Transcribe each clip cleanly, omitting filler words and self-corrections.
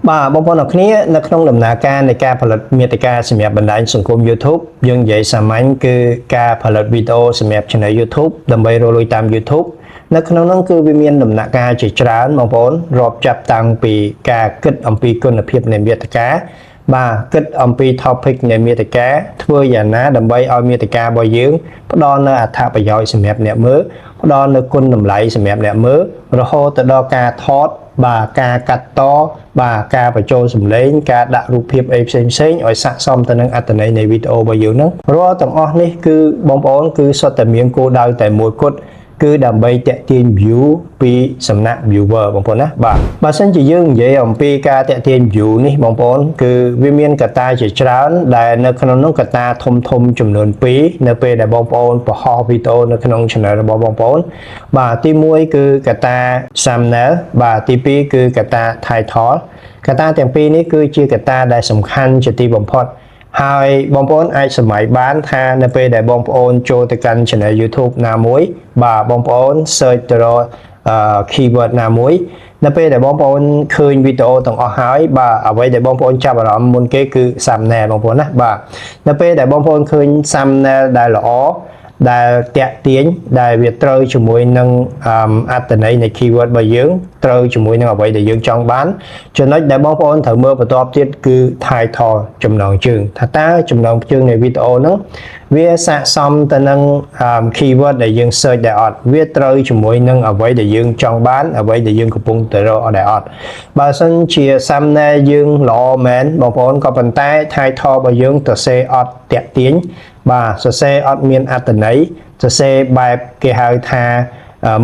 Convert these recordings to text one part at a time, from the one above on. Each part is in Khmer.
បាទបងប្អូនអរគ្នានៅក្នុងដំណើរការនៃការផលិតមាតិកាសម្រាប់បណ្ដាញសង្គម YouTube យើងនិយាយសាមញ្ញគឺការផលិតវីដេអូសម្រាប់ Channel YouTube ដើម្បីរកលុយតាម YouTube នៅក្នុងនោះគឺវាមានដំណាក់កាលជាច្រើនបងប្អូនរាប់ចាប់តាំងពីការគិតអំពីគុណភាពនៃមាតិកាបាទគិតអំពី topic នៃមាតិកាធ្វើយ៉ាងណាដើម្បីឲ្យមាតិការបស់យើងផ្ដល់នូវអត្ថប្រយោជន៍សម្រាប់អ្នកមើលផ្ដល់នូវគុណតម្លៃសម្រាប់អ្នកមើលរហូតទៅដល់ការថតបាទការកាត់តបាទការបញ្ចូលសំឡេងការដាក់រូបភាពអីផ្សេងផ្សេងៗឲ្យស័ក្តិសមទៅនឹងអត្ថន័យនៃវីដេអូរបស់យើងហ្នឹងរាល់ទាំងអស់នេះគឺបងប្អូនគឺសុទ្ធតែមានគោលដៅតែមួយគត់គឺដើម្បីទាក់ទាញ view ពីសំណាក់ viewer បងប្អូនណាបាទបើសិនជាយើងនិយាយអំពីការទាក់ទាញ view នេះបងប្អូនគឺវាមានកត្តាជាច្រើនដែលនៅក្នុងនោះកត្តាធំធំចំនួន2នៅពេលដែលបងប្អូនបង្ហោះវីដេអូនៅក្នុង channel របស់បងប្អូនបាទទី1គឺកត្តា thumbnail បាទទី2គឺកត្តា title កត្តាទាំងពីរនេះគឺជាកត្តាដែលសំខាន់ជាទីបំផុត ហើយបងប្អូនអាចសម័យបានថានៅពេលដែលបងប្អូនចូលទៅកាន់ channel YouTube ណាមួយបាទបងប្អូន search ទៅរកអឺ keyword ណាមួយនៅពេលដែលបងប្អូនឃើញវីដេអូទាំងអស់ហើយបាទអ្វីដែលបងប្អូនចាប់អារម្មណ៍មុនគេគឺ thumbnail បងប្អូនណាបាទនៅពេលដែលបងប្អូនឃើញ thumbnail ដែលល្អដែលតាក់ទាញដែលវាត្រូវជាមួយនឹងអត្ថន័យនៃ keyword របស់យើងត្រូវជាមួយនឹងអ្វីដែលយើងចង់បានចំណុចដែលបងប្អូនត្រូវមើលបន្ទាប់ទៀតគឺ title ចំណងជើងថាតើចំណងជើងនៃវីដេអូហ្នឹងវាស័ក្តិសមទៅនឹង keyword ដែលយើង search ដែរអត់វាត្រូវជាមួយនឹងអ្វីដែលយើងចង់បានអ្វីដែលយើងកំពុងតែរកដែរអត់បើសិនជា thumbnail យើងល្អមែនបងប្អូនក៏ប៉ុន្តែ title របស់យើងទៅសេអត់តាក់ទាញបាទសរសេរអត់មានអត្ថន័យសរសេរបែបគេហៅថា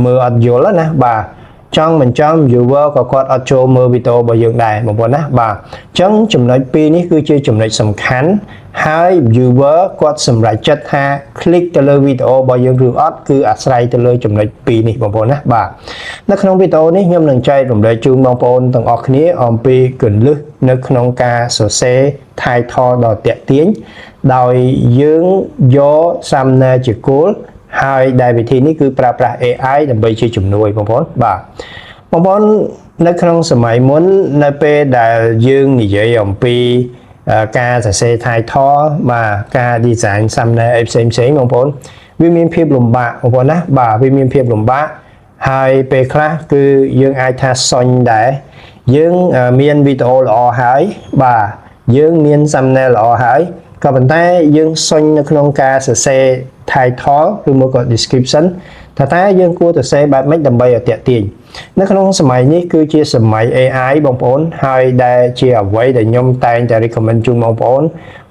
មើលអត់យល់ណាបាទចង់មិនចង់ viewer ក៏គាត់អត់ចូលមើលវីដេអូរបស់យើងដែរបងប្អូនណាបាទអញ្ចឹងចំណុចពីរនេះគឺជាចំណុចសំខាន់ហើយ viewer គាត់សម្រេចចិត្តថា click ទៅលើវីដេអូរបស់យើងឬអត់គឺអាស្រ័យទៅលើចំណុចពីរនេះបងប្អូនណាបាទនៅក្នុងវីដេអូនេះខ្ញុំនឹងចែករំលែកជូនបងប្អូនទាំងអស់គ្នាអំពីគន្លឹះនៅក្នុងការសរសេរ title ដ៏ទាក់ទាញដោយយើងយក thumbnail ជាគោលហើយដែលវិធីនេះគឺប្រើប្រាស់ AI ដើម្បីជាជំនួយបងប្អូនបាទបងប្អូននៅក្នុងសម័យមុននៅពេលដែលយើងនិយាយអំពីការសរសេរ title បាទការ design thumbnail អីផ្សេងផ្សេងបងប្អូនវាមានភាពលំបាកបងប្អូនណាបាទវាមានភាពលំបាកហើយពេលខ្លះគឺយើងអាចថាសុញដែរយើងមានវីដេអូល្អហើយបាទយើងមាន thumbnail ល្អហើយក៏ប៉ុន្តែយើងសុញនៅក្នុងការសរសេរ title ឬមួយក៏ description ថាតើយើងគួរទៅសេបែបម៉េចដើម្បីឲ្យទាក់ទាញនៅក្នុងសម័យនេះគឺជាសម័យ AI បងប្អូនហើយដែលជាអ្វីដែលខ្ញុំតែងតែ recommend ជូនបងប្អូន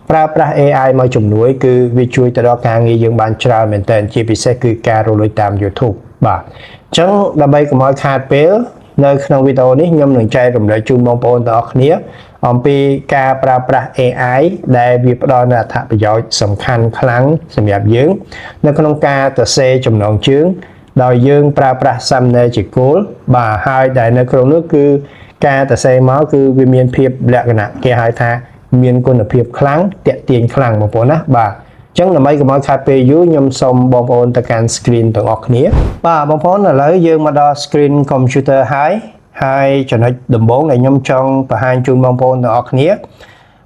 ប្រើប្រាស់ AI មកជំនួយគឺវាជួយទៅដល់ការងារយើងបានច្រើនមែនទែនជាពិសេសគឺការរកលុយតាម YouTube បាទអញ្ចឹងដើម្បីកុំឲ្យខាតពេលនៅក្នុងវីដេអូនេះខ្ញុំនឹងចែករំលែកជូនបងប្អូនទាំងអស់គ្នាអំពីការប្រើប្រាស់ AI ដែលវាផ្ដល់នូវអត្ថប្រយោជន៍សំខាន់ខ្លាំងសម្រាប់យើង នៅក្នុងការសរសេរចំណងជើងដោយយើងប្រើប្រាស់ thumbnail ជាគោលបាទហើយដែលនៅក្នុងនោះគឺការសរសេរមកគឺវាមានភាពលក្ខណៈគេហៅថាមានគុណភាពខ្លាំងទាក់ទាញខ្លាំងបងប្អូនណាបាទអញ្ចឹងដើម្បីកុំឲ្យខាតពេលយូរខ្ញុំសូមបងប្អូនទៅកាន់ screen ទាំងអស់គ្នាបាទបងប្អូនឥឡូវយើងមកដល់ screen computer ហើយហើយចំណុចដំបូងដែលខ្ញុំចង់បង្ហាញជូនបងប្អូនទាំងអស់គ្នា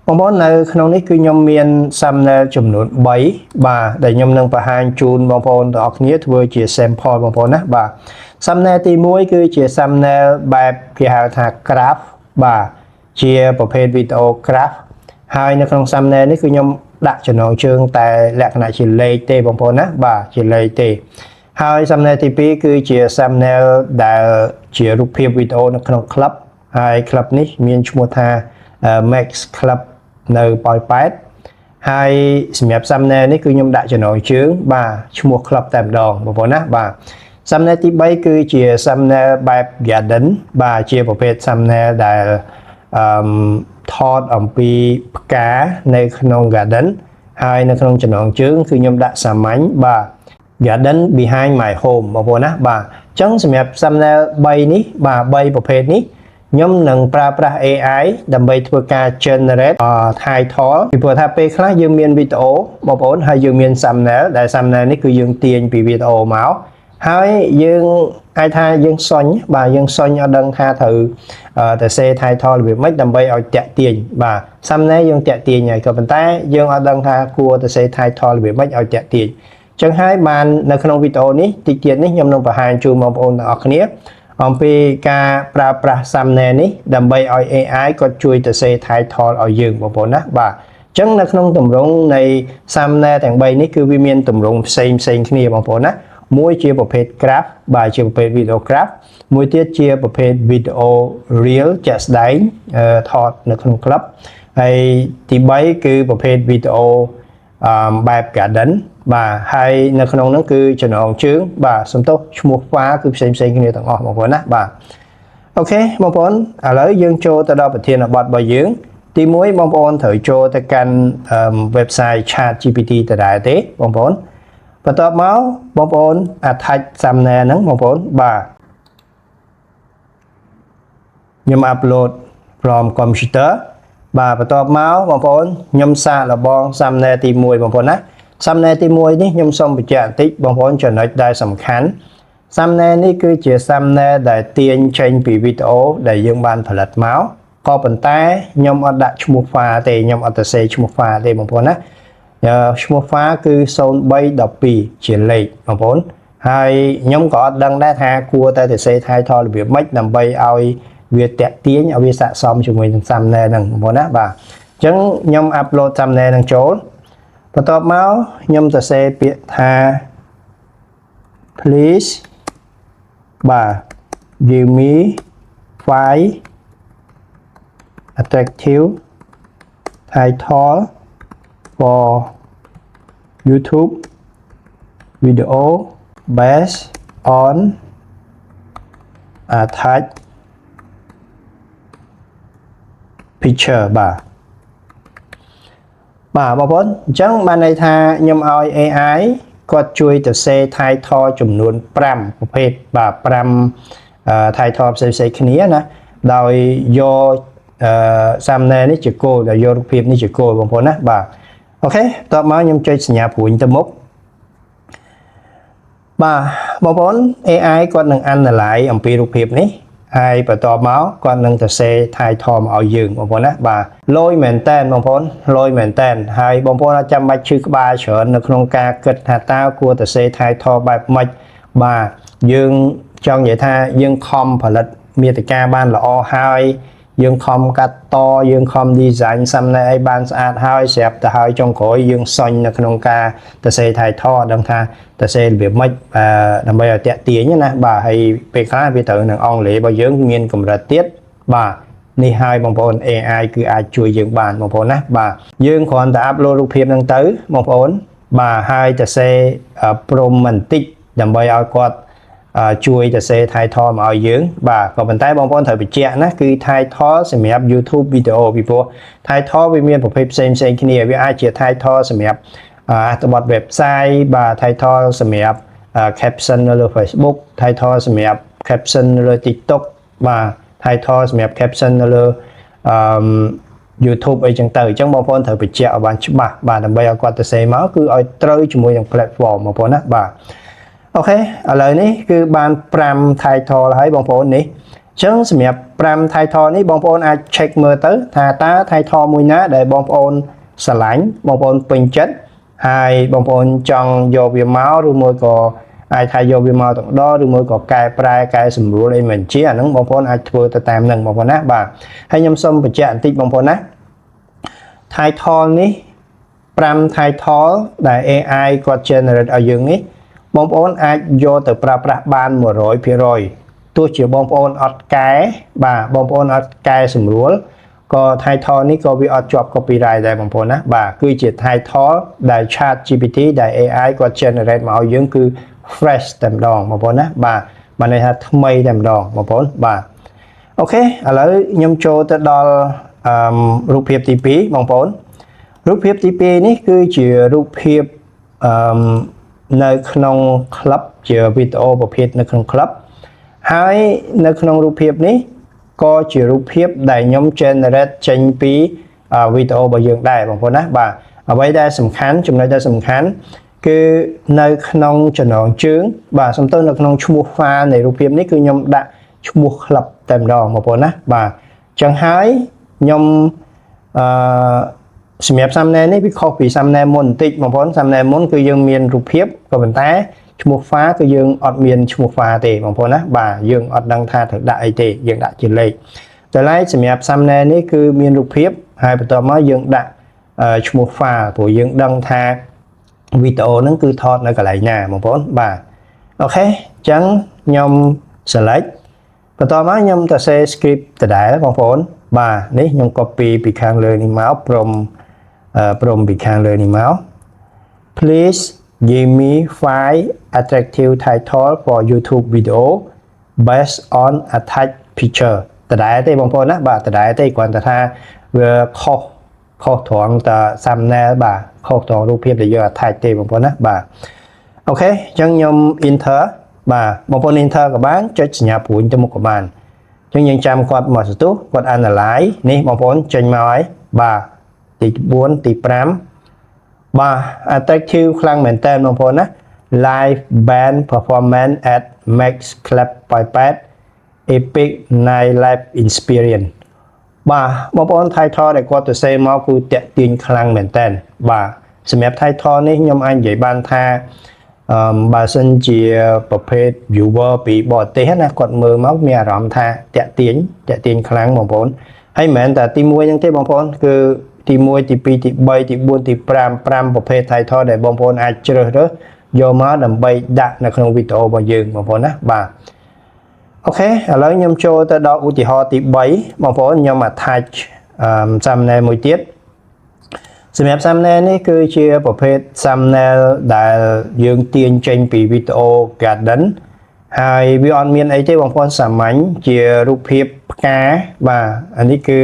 បងប្អូននៅក្នុងនេះគឺខ្ញុំមាន thumbnail ចំនួន3បាទដែលខ្ញុំនឹងបង្ហាញជូនបងប្អូនទាំងអស់គ្នាធ្វើជា sample បងប្អូនណាបាទ thumbnail ទី1គឺជា thumbnail បែបគេហៅថា craft បាទជាប្រភេទវីដេអូ craft ហើយនៅក្នុង thumbnail នេះគឺខ្ញុំដាក់ចំណងជើងតែលក្ខណៈជាលេខទេបងប្អូនណាបាទជាលេខទេហើយ thumbnail ទី2គឺជា thumbnail ដែលជារូបភាពវីដេអូនៅក្នុង club ហើយ club នេះមានឈ្មោះថា Max Club នៅប៉ោយប៉ែតហើយសម្រាប់ thumbnail នេះគឺខ្ញុំដាក់ចំណងជើងបាទឈ្មោះ club តែម្ដងបងប្អូនណាបាទ thumbnail ទី3គឺជា thumbnail បែប garden បាទជាប្រភេទ thumbnail ដែលអឺថតអំពីផ្កានៅក្នុង garden ហើយនៅក្នុងចំណងជើងគឺខ្ញុំដាក់សាមញ្ញបាទ garden behind my home បងប្អូនណាបាទអញ្ចឹងសម្រាប់ thumbnail 3នេះបាទ3ប្រភេទនេះខ្ញុំនឹងប្រើប្រាស់ AI ដើម្បីធ្វើការ generate title ពីព្រោះថាពេលខ្លះយើងមានវីដេអូបងប្អូនហើយយើងមាន thumbnail ដែល thumbnail នេះគឺយើងទាញពីវីដេអូមកហើយយើងអាចថាយើងសុញបាទយើងសុញអត់ដឹងថាត្រូវ ទៅសេ title របៀបម៉េចដើម្បីឲ្យតាក់ទាញបាទ thumbnail យើងតាក់ទាញហើយក៏ប៉ុន្តែយើងអត់ដឹងថាគួរទៅសេ title របៀបម៉េចឲ្យតាក់ទាញចឹងហើយបាននៅក្នុងវីដេអូនេះតិចទៀតនេះខ្ញុំនឹងបង្ហាញជូនបងប្អូនទាំងអស់គ្នាអំពីការប្រើប្រាស់ thumbnail នេះដើម្បីឲ្យ AI គាត់ជួយទៅសេ title ឲ្យយើងបងប្អូនណាបាទចឹងនៅក្នុងទម្រង់នៃ thumbnail ទាំង3នេះគឺវាមានទម្រង់ផ្សេងផ្សេងគ្នាបងប្អូនណាមួយជាប្រភេទ graph បាទជាប្រភេទ video graph មួយទៀតជាប្រភេទ video reel ជាក់ស្ដែងថតនៅក្នុង club ហើយទី3គឺប្រភេទ video អឺបែប garden បាទហើយនៅក្នុងហ្នឹងគឺចំណងជើងបាទសំទោសឈ្មោះ file គឺផ្សេងផ្សេងគ្នាទាំងអស់បងប្អូនណាបាទ OK បងប្អូនឥឡូវយើងចូលទៅដល់ប្រធានបទរបស់យើង ទី1បងប្អូនត្រូវចូលទៅកាន់ website Chat GPT ដដែលទេបងប្អូនបន្ទាប់មកបងប្អូន attach thumbnail ហ្នឹងបងប្អូនបាទខ្ញុំ upload from computer បាទបន្ទាប់មកបងប្អូនខ្ញុំសាកល្បង thumbnail ទី1បងប្អូនណា thumbnail ទី1នេះខ្ញុំសូមបញ្ជាក់បន្តិចបងប្អូនចំណុចដែលសំខាន់ thumbnail នេះគឺជា thumbnail ដែលទាញចេញពីវីដេអូដែលយើងបានផលិតមកក៏ប៉ុន្តែខ្ញុំអត់ដាក់ឈ្មោះ file ទេខ្ញុំអត់ទៅសេឈ្មោះ file ទេបងប្អូនណាឈ្មោះ file គឺ0312ជាលេខបងប្អូនហើយខ្ញុំក៏អត់ដឹងដែរថាគួរតែទៅសេ title របៀបម៉េចដើម្បីឲ្យវាតាក់ទាញឲ្យវាស័ក្តិសមជាមួយនឹង thumbnail ហ្នឹងបងប្អូនណាបាទអញ្ចឹងខ្ញុំ upload thumbnail ហ្នឹងចូលបន្ទាប់មកខ្ញុំសរសេរពាក្យថា please បាទ give me five attractive title for YouTube video based on attached picture បាទបាទបងប្អូនអញ្ចឹងបានន័យថាខ្ញុំឲ្យ AI គាត់ជួយទៅសេ title ចំនួន5ប្រភេទបាទ5 title ផ្សេងៗគ្នាណាដោយយកអឺ thumbnail នេះជាគោលដោយយករូបភាពនេះជាគោលបងប្អូនណាបាទ OK បន្ទាប់មកខ្ញុំចុចសញ្ញាព្រួញទៅមុខបាទបងប្អូន AI គាត់នឹង analyze អំពីរូបភាពនេះហើយបន្ទាប់មកគាត់នឹងទៅសេ title មកឲ្យយើងបងប្អូនណាបាទលយមែនតែនបងប្អូនលយមែនតែនហើយបងប្អូនអត់ចាំបាច់ឈឺក្បាលច្រើននៅក្នុងការគិតថាតើគួរទៅសេ title បែបម៉េចបាទយើងចង់និយាយថាយើងខំផលិតមាតិកាបានល្អហើយយើងខំកាត់តយើងខំ design thumbnail ឲ្យបានស្អាតហើយស្រាប់ទៅហើយចុងក្រោយយើងសុញនៅក្នុងការទៅសេ title អត់ដឹងថាទៅសេរបៀបម៉េចដើម្បីឲ្យតាក់ទាញណាបាទហើយពេលខ្លះវាត្រូវនឹងអង់គ្លេសរបស់យើងមានកម្រិតទៀតបាទនេះហើយបងប្អូន AI គឺអាចជួយយើងបានបងប្អូនណាបាទយើងគ្រាន់តែ upload រូបភាពហ្នឹងទៅបងប្អូនបាទហើយទៅសេ prompt បន្តិចដើម្បីឲ្យគាត់ជួយទៅសេ title មកឲ្យយើងបាទក៏ប៉ុន្តែបងប្អូនត្រូវបញ្ជាក់ណាគឺ title សម្រាប់ YouTube video ពីព្រោះ title វាមានប្រភេទផ្សេងផ្សេងគ្នាវាអាចជា title សម្រាប់អត្ថបទ website បាទ title សម្រាប់ caption នៅលើ Facebook title សម្រាប់ caption នៅលើ TikTok បាទ title សម្រាប់ caption នៅលើអឺ YouTube អីចឹងទៅអញ្ចឹងបងប្អូនត្រូវបញ្ជាក់ឲ្យបានច្បាស់បាទដើម្បីឲ្យគាត់ទៅសេមកគឺឲ្យត្រូវជាមួយនឹង platform បងប្អូនណាបាទ OK ឥឡូវនេះគឺបាន5 title ហើយបងប្អូននេះអញ្ចឹងសម្រាប់5 title នេះបងប្អូនអាច check មើលទៅថាតើ title មួយណាដែលបងប្អូនស្រឡាញ់បងប្អូនពេញចិត្តហើយបងប្អូនចង់យកវាមកឬមួយក៏អាចថាយកវាមកទាំងដឬមួយក៏កែប្រែកែសម្រួលអីមិនជាអាហ្នឹងបងប្អូនអាចធ្វើទៅតាមហ្នឹងបងប្អូនណាបាទហើយខ្ញុំសូមបញ្ជាក់បន្តិចបងប្អូនណា title នេះ5 title ដែល AI គាត់ generate ឲ្យយើងនេះបងប្អូនអាចយកទៅប្រើប្រាស់បាន100%ទោះជាបងប្អូនអត់កែបាទបងប្អូនអត់កែសម្រួលក៏ title នេះក៏វាអត់ជាប់ copyright ដែរបងប្អូនណាបាទគឺជា title ដែល Chat GPT ដែល AI គាត់ generate មកឲ្យយើងគឺ fresh តែម្ដងបងប្អូនណាបាទបានន័យថាថ្មីតែម្ដងបងប្អូនបាទ OK ឥឡូវខ្ញុំចូលទៅដល់អឺរូបភាពទី2បងប្អូនរូបភាពទី2នេះគឺជារូបភាពអឺនៅក្នុង club ជាវីដេអូប្រភេទនៅក្នុង club ហើយនៅក្នុងរូបភាពនេះក៏ជារូបភាពដែលខ្ញុំ generate ចេញពីវីដេអូរបស់យើងដែរបងប្អូនណាបាទអ្វីដែលសំខាន់ចំណុចដែលសំខាន់គឺនៅក្នុងចំណងជើងបាទសំទោសនៅក្នុងឈ្មោះ file នៃរូបភាពនេះគឺខ្ញុំដាក់ឈ្មោះ club តែម្ដងបងប្អូនណាបាទអញ្ចឹងហើយខ្ញុំអឺសម្រាប់ thumbnail នេះវាខុសពី thumbnail មុនបន្តិចបងប្អូន។ Thumbnail មុនគឺយើងមានរូបភាពក៏ប៉ុន្តែឈ្មោះ file គឺយើងអត់មានឈ្មោះ file ទេបងប្អូនណាបាទយើងអត់ដឹងថាត្រូវដាក់អីទេយើងដាក់ជាលេខតែឡែកសម្រាប់ thumbnail នេះគឺមានរូបភាពហើយបន្ទាប់មកយើងដាក់ឈ្មោះ file ព្រោះយើងដឹងថាវីដេអូហ្នឹងគឺថតនៅកន្លែងណាបងប្អូនបាទ OK អញ្ចឹងខ្ញុំ select បន្ទាប់មកខ្ញុំទៅសេ script ដដែលបងប្អូនបាទនេះខ្ញុំ copy ពីខាងលើនេះមក prompt ពីខាងលើនេះមក Please give me five attractive title for YouTube video based on attached picture ដដែលទេបងប្អូនណាបាទដដែលទេគ្រាន់តែថាវាខុសខុសត្រង់តែ thumbnail បាទខុសត្រង់រូបភាពដែលយើង attach ទេបងប្អូនណាបាទ OK អញ្ចឹងខ្ញុំ enter បាទបងប្អូន enter ក៏បានចុចសញ្ញាព្រួញទៅមុខក៏បានអញ្ចឹងយើងចាំគាត់មកសន្ទុះគាត់ analyze នេះបងប្អូនចេញមកហើយបាទទី4ទី5បាទ attractive ខ្លាំងមែនតើបងប្អូនណា Live band performance at Max Club Poipet Epic Night Life Experience បាទបងប្អូន title ដែលគាត់ទៅសេមកគឺតាក់ទាញខ្លាំងមែនតើបាទសម្រាប់ title នេះខ្ញុំអាចនិយាយបានថាអឺបើសិនជាប្រភេទ viewer ពីបរទេសណាគាត់មើលមកមានអារម្មណ៍ថាតាក់ទាញតាក់ទាញខ្លាំងបងប្អូនហើយមិនមែនតែទី1ហ្នឹងទេបងប្អូនគឺទី1ទី2ទី3ទី4ទី5 5ប្រភេទ title ដែលបងប្អូនអាចជ្រើសរើសយកមកដើម្បីដាក់នៅក្នុងវីដេអូរបស់យើងបងប្អូនណាបាទ OK ឥឡូវខ្ញុំចូលទៅដល់ឧទាហរណ៍ទី3បងប្អូនខ្ញុំ attach អឺ thumbnail មួយទៀតសម្រាប់ thumbnail នេះគឺជាប្រភេទ thumbnail ដែលយើងទាញចេញពីវីដេអូ garden ហើយវាអត់មានអីទេបងប្អូនសាមញ្ញជារូបភាពផ្កាបាទអានេះគឺ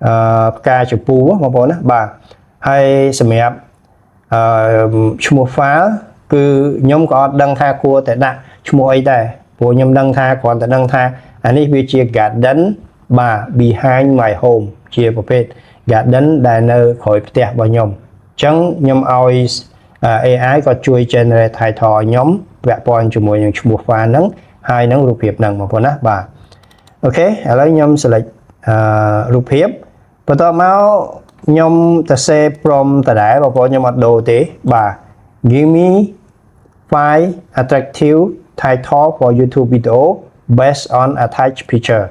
អឺផ្កាជពូបងប្អូនណាបាទហើយសម្រាប់អឺឈ្មោះ file គឺខ្ញុំក៏អត់ដឹងថាគួរតែដាក់ឈ្មោះអីដែរព្រោះខ្ញុំដឹងថាគ្រាន់តែដឹងថាអានេះវាជា garden បាទ behind my home ជាប្រភេទ garden ដែលនៅក្រោយផ្ទះរបស់ខ្ញុំអញ្ចឹងខ្ញុំឲ្យ AI ក៏ជួយ generate title ឲ្យខ្ញុំពាក់ព័ន្ធជាមួយនឹងឈ្មោះ file ហ្នឹងហើយនឹងរូបភាពហ្នឹងបងប្អូនណាបាទ OK ឥឡូវខ្ញុំ select អឺរូបភាពបន្ទាប់មកខ្ញុំទៅសេ prompt ដដែលបងប្អូនខ្ញុំអត់ដូរទេបាទ Give me five attractive title for YouTube video based on attached picture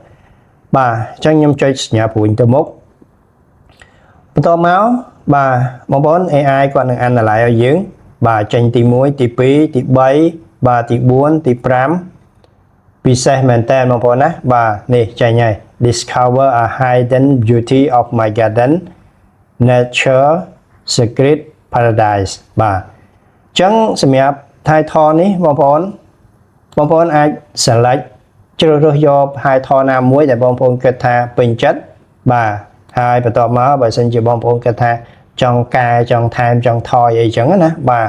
បាទអញ្ចឹងខ្ញុំចុចសញ្ញាព្រួញទៅមុខបន្តមកបាទបងប្អូន AI គាត់នឹង analyze ឲ្យយើងបាទចេញទី1ទី2ទី3បាទទី4ទី5ពិសេសមែនតើបងប្អូនណាបាទនេះចេញហើយ Discover a hidden beauty of my garden, nature secret paradise បាទអញ្ចឹងសម្រាប់ title នេះបងប្អូនបងប្អូនអាច select ជ្រើសរើសយក title ណាមួយដែលបងប្អូនគិតថាពេញចិត្តបាទហើយបន្ទាប់មកបើសិនជាបងប្អូនគិតថាចង់កែចង់ថែមចង់ថយអីចឹងណាបាទ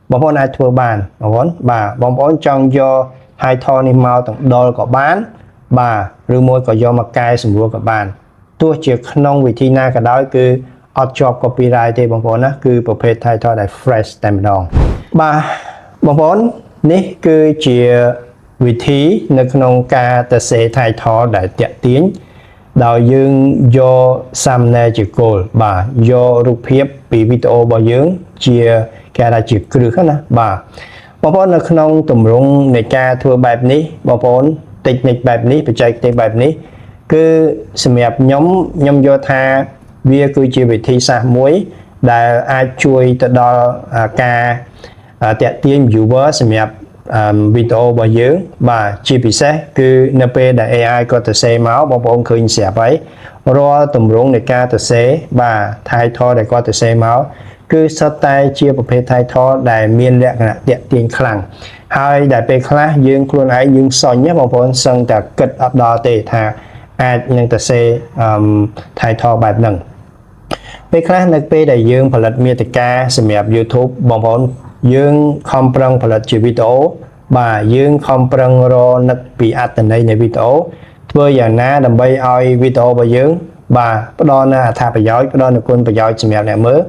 បងប្អូនអាចធ្វើបានបងប្អូនបាទបងប្អូនចង់យក title នេះមកទាំងដុលក៏បាន បាទឬមួយក៏យកមកកែសម្រួលក៏បានទោះជាក្នុងវិធីណាក៏ដោយគឺអត់ជាប់ copyright ទេបងប្អូនណាគឺប្រភេទ title ដែល fresh តែម្ដងបាទបងប្អូននេះគឺជាវិធីនៅក្នុងការទៅសេ title ដែលតាក់ទាញដោយយើងយក thumbnail ជាគោលបាទយករូបភាពពីវីដេអូរបស់យើងជាគេថាជាគ្រឹះណាបាទបងប្អូននៅក្នុងទម្រង់នៃការធ្វើបែបនេះបងប្អូន technique បែបនេះបច្ចេកទេសបែបនេះគឺសម្រាប់ខ្ញុំខ្ញុំយល់ថាវាគឺជាវិធីសាស្ត្រមួយ ដែលអាចជួយទៅដល់ការតាក់ទាញ viewer សម្រាប់វីដេអូរបស់យើង បាទជាពិសេសគឺនៅពេលដែល AI គាត់ទៅសេមកបងប្អូនឃើញស្រាប់ហើយរាល់ទម្រង់នៃការទៅសេបាទ title ដែលគាត់ទៅសេមកគឺសុទ្ធតែជាប្រភេទ title ដែលមានលក្ខណៈតាក់ទាញខ្លាំងហើយដែលពេលខ្លះយើងខ្លួនឯងយើងសុញណាបងប្អូនសឹងតែគិតអត់ដល់ទេថាអាចនឹងទៅសេអឺ title បែបហ្នឹងពេលខ្លះនៅពេលដែលយើងផលិតមាតិកាសម្រាប់ YouTube បងប្អូនយើងខំប្រឹងផលិតជាវីដេអូបាទយើងខំប្រឹងរនឹកពីអត្ថន័យនៃវីដេអូធ្វើយ៉ាងណាដើម្បីឲ្យវីដេអូរបស់យើងបាទផ្ដល់នូវអត្ថប្រយោជន៍ផ្ដល់នូវគុណប្រយោជន៍សម្រាប់អ្នកមើល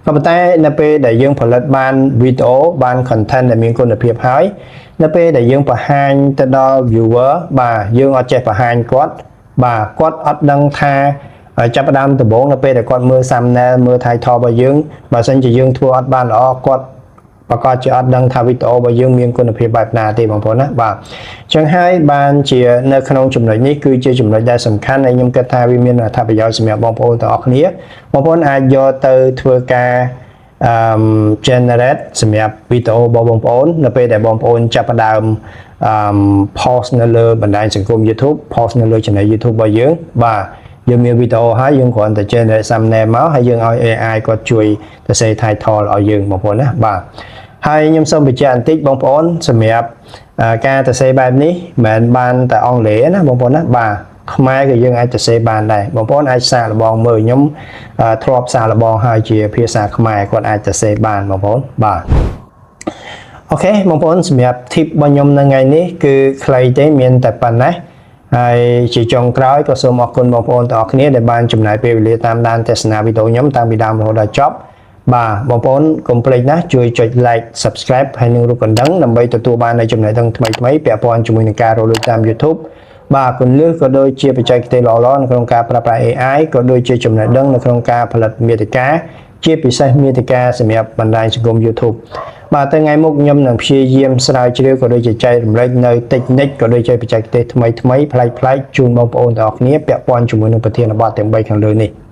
ក៏ប៉ុន្តែនៅពេលដែលយើងផលិតបានវីដេអូបាន content ដែលមានគុណភាពហើយ នៅពេលដែលយើងបង្ហាញទៅដល់ viewer បាទយើងអត់ចេះបង្ហាញគាត់បាទគាត់អត់ដឹងថាចាប់ផ្ដើមដំបូងនៅពេលដែលគាត់មើល thumbnail មើល title របស់យើងបើសិនជាយើងធ្វើអត់បានល្អគាត់ប្រកាសជាអត់ដឹងថាវីដេអូរបស់យើងមានគុណភាពបែបណាទេបងប្អូនណាបាទអញ្ចឹងហើយបានជានៅក្នុងចំណុចនេះគឺជាចំណុចដែលសំខាន់ហើយខ្ញុំគិតថាវាមានអត្ថប្រយោជន៍សម្រាប់បងប្អូនទាំងអស់គ្នាបងប្អូនអាចយកទៅធ្វើការអឺ generate សម្រាប់វីដេអូរបស់បងប្អូននៅពេលដែលបងប្អូនចាប់ផ្ដើមអឺ post នៅលើបណ្ដាញសង្គម YouTube post នៅលើ channel YouTube របស់យើងបាទយើងមានវីដេអូហើយយើងគ្រាន់តែ generate thumbnail មកហើយយើងឲ្យ AI គាត់ជួយសរសេរ title ឲ្យយើងបងប្អូនណាបាទហើយខ្ញុំសូមបញ្ជាក់បន្តិចបងប្អូនសម្រាប់ការសរសេរបែបនេះមិនមែនបានតែអង់គ្លេសណាបងប្អូនណាបាទខ្មែរក៏យើងអាចសរសេរបានដែរបងប្អូនអាចសាកល្បងមើលខ្ញុំធ្លាប់សាកល្បងហើយជាភាសាខ្មែរគាត់អាចសរសេរបានបងប្អូនបាទ OK បងប្អូនសម្រាប់ tip របស់ខ្ញុំនៅថ្ងៃនេះគឺខ្លីទេមានតែប៉ុណ្ណេះហើយជាចុងក្រោយក៏សូមអរគុណបងប្អូនទាំងអស់គ្នាដែលបានចំណាយពេលវេលាតាមដានទស្សនាវីដេអូខ្ញុំតាំងពីដើមរហូតដល់ចប់បាទបងប្អូនកុំភ្លេចណាជួយចុច like subscribe ហើយនិងរូបកណ្ដឹងដើម្បីទទួលបាននូវចំណេះដឹងថ្មីៗពាក់ព័ន្ធជាមួយនឹងការរកលុយតាម YouTube បាទគន្លឹះក៏ដូចជាបច្ចេកទេសល្អៗនៅក្នុងការប្រើប្រាស់ AI ក៏ដូចជាចំណេះដឹងនៅក្នុងការផលិតមាតិកាជាពិសេសមាតិកាសម្រាប់បណ្ដាញសង្គម YouTube បាទទៅថ្ងៃមុខខ្ញុំនឹងព្យាយាមស្រាវជ្រាវក៏ដូចជាចែករំលែកនៅ technique ក៏ដូចជាបច្ចេកទេសថ្មីថ្មីប្លែកៗជូនបងប្អូនទាំងអស់គ្នាពាក់ព័ន្ធជាមួយនឹងប្រធានបទទាំង3ខាងលើនេះ។